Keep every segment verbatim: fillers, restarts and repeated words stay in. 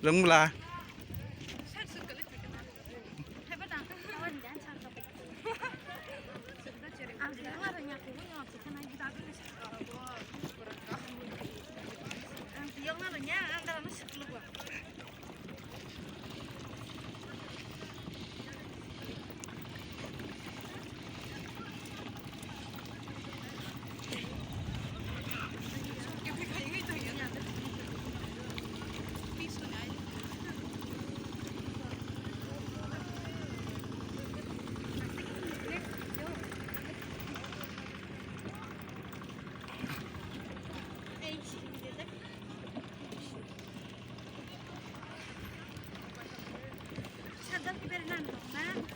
Rwngmwla.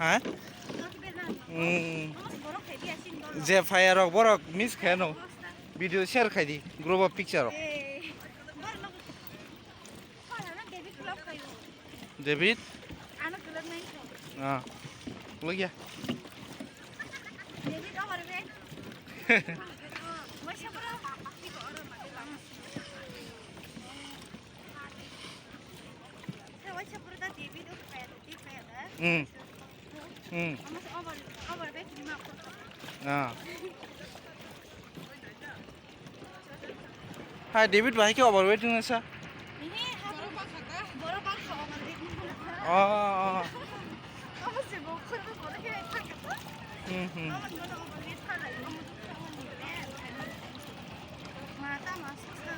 Ha? Hmm. Je fire rok borok miss khe no. Video share khai di group of picture rok. David? Ah, look ya. Hmm. Hmm. Ah. Hai, David bahai khe overweight wngna sa? Ehe, ha, borok bangkha ta. Borok bangkha overweight wngna sa. Oh, oh, oh. Abo se bo khoroksa borok khe thangkha ta. Hmm, hmm. Abo bono overweight thalai, omo dukha omo ni le. Ma ta ma sa sa.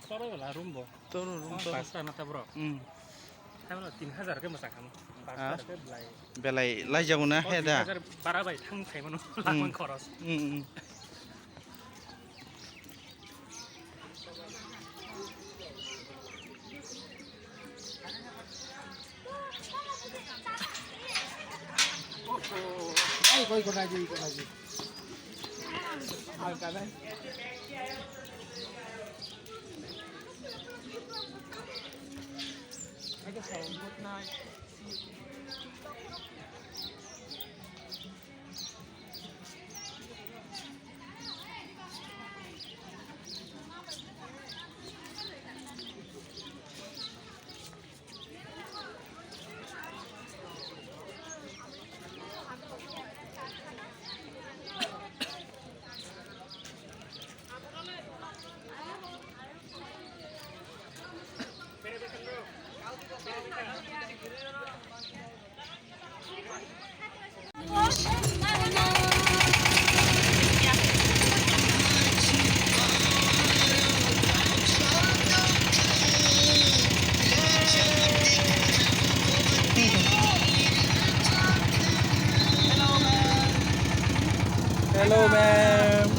Toro room bo. Toro room, toro. Pasta na ta bro. Hmm. Hai mano tin hajar ke masa kamu. Pasta ke belai. Belai lai jago na he da. Tin hajar bara bai thang khai mano. Hmm. Lakman khoros. Hmm, hmm. Ai, koi kona ji, kona ji. Halka nai. Ai, ke salam kotnai. Hello, ma'am.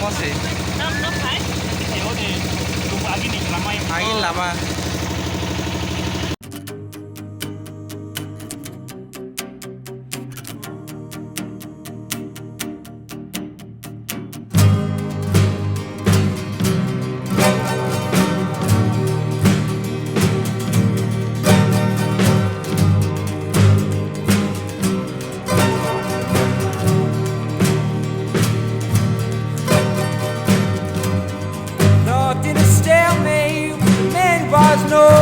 Omo se. Agini lama. Nothing to stop me, the man was no